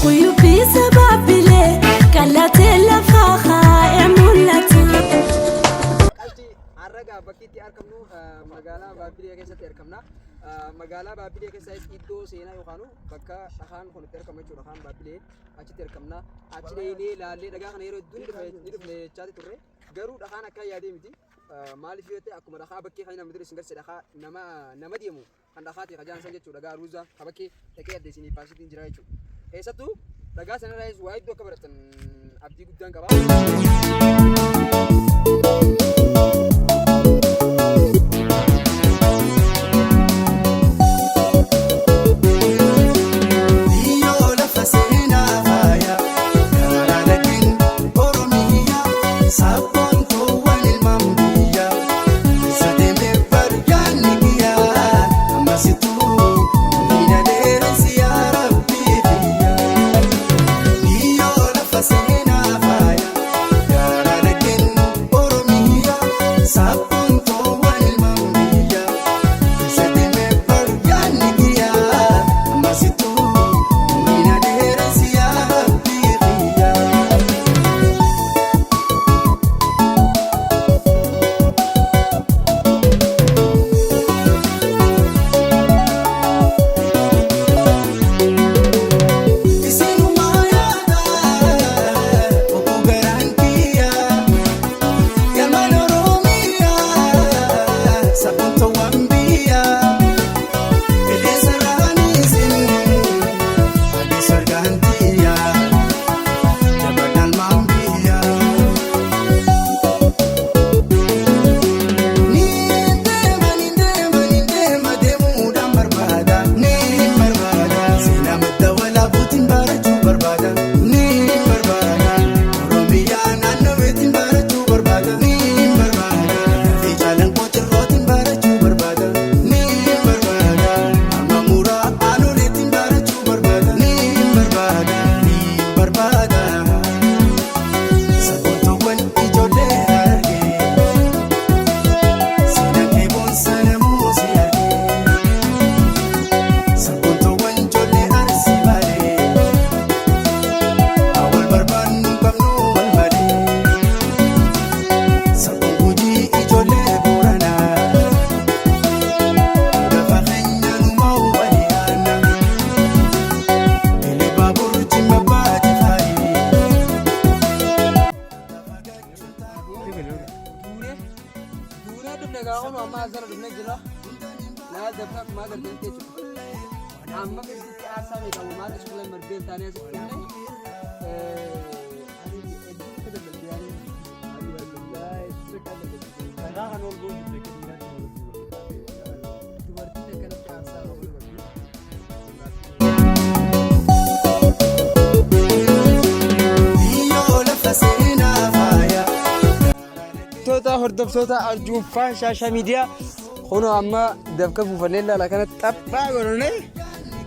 Quyyubbii sabaabilee qallatee lafaa kaa'ee mul'ata. Qalchi har'a gaa bakki itti argamnu magaalaa Baabbilee keessatti argamna. Magaalaa Baabbilee keessas iddoo seenaa yookaan bakka dhakaan kun itti argamu jechuudha. Dhakaan Baabbilee achitti argamna. Achi dheenee ilaallee dhagaa kana yeroo hedduu ni dhufne jechaati turre. Garuu dhakaan akka yaadee miti. Maaliif yoo ta'e akkuma dhakaa bakkee kan namni dura isin garsiise dhakaa nama nama deemu kan dhakaati kajaan san jechuudha. Dhagaa ruuzaa ka bakkee dhaqee adda isinii baasitiin jira jechuudha. Keessattuu dhagaa sanarraayis waa hedduu akka barattan abdii guddaan qaba. Biyyoo lafa seenaa faaya garaa laggeen Oromiyaa sabboontoowwan ilmaan biyyaa keessa deemee bargaanni kiyyaa ammasituu miidha dheeressi yaa rabbii biyyaa. Biyyoo lafa seenaa faaya garaa laggeen Oromiyaa sabboontoowwan ilmaan biyyaa keessa deemee bargaanni kiyyaa ammasituu miidha dheeressi yaa rabbii biyyaa. Isinuma yaada obbo garaan kiyyaa galmaan Oromiyaa sabboontoowwan biyyaa qilleensa raanisin adii sargaan tiyyaa jabadhaan maan biyyaa. Ni deema ni deema ni deema deemuudhaan barbaada ni barbaada seenaa madda walaabuutiin barachuu barbaada ni barbaada Oromiyaa naannoo beetiin barachuu barbaada ni barbaada lafee jaalan qotirrootiin barachuu barbaada ni barbaada amma muraa aanoleetiin barachuu barbaada ni barbaada ni barbaada sabboontoowwan ijoollee argee. Seenaa keeboon sana muusee argee sabboontoowwan ijoollee arsii baalee awwaal barbaannu qabnu wal malee sabboon gujii ijoollee booranaa lafa keenya nu walii aanna elee baabur jimma baati faayi. Duunee duunee dhufne gaa kun amma asirra dhufne jira. Naa dabta akkuma agartan jechuudha. Amma keessatti aarsaa beekamu maal iskuulan marbeen taanee asitti dhufne. Ani hedduu akka dadhabde ani Dhagaa kan ol goonu dubartiin akkanatti aarsaa qabu dubartii. Biyyoo lafa seenaa faaya. Hordoftoota hordoftoota arjuunfaa shaashaa miidiyaa kunoo amma dafka buufannee ilaala kana xaphaa godhannee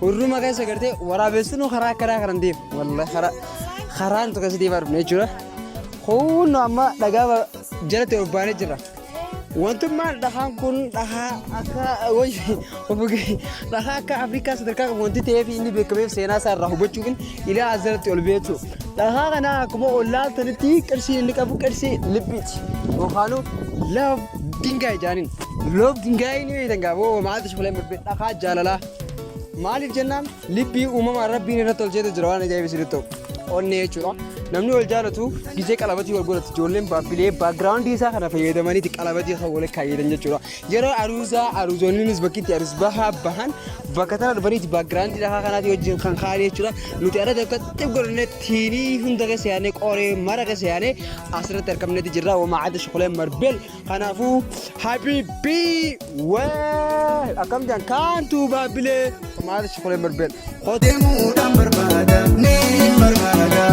hurruma keessa gartee waraabessinuu karaa akkanaa kanan deemu wallahi karaa karaan tokko si deemaa dhufne jechuudha. Kunoo amma dhagaa jalatti ol baanee jirra. Wantummaan dhakaan kun dhakaa akka dhakaa akka Afrikaa sadarkaa qabu wanti ta'eef inni beekameef seenaa isaa irraa hubachuuf ilaa as jalatti ol ba'e jechuudha. Dhakaa kana akkuma ol laaltanitti qarshii inni qabu qarshii libbiiti. Yookaan love dingaay jaaniin. Love dingaay ni beektan gaafa maaltu shukulee mirbe dhakaa jaalalaa. Maaliif jennaan libbii uumamaan rabbiin irratti tolcheetu jira waan ajaa'iba isinitti ta'u. Onnee jechuudha. Namni wal jaalatu gizee qalabatii wal godhatu ijoolleen baabbilee backgroundii isaa kana fayyadamaniiti qalabatii kan wal kaayyatan jechuudha. Yeroo aruuzaa aruuzoonnis bakki itti aruus bahaa bahan bakka tana dhufaniiti backgroundii dhakaa kanaatii wajjin kan ka'an jechuudha. Nuti arra takka xib godhannee tiinii hunda keessa yaanee qoree mara keessa yaanee asirratti argamneeti jirra. Wamaa adda shukulee marbeel kanaafuu habiibii wee akkam jedhan kaantuu baabbilee wamaa adda shukulee marbeel. Deemuudhaan barbaada ni barbaada.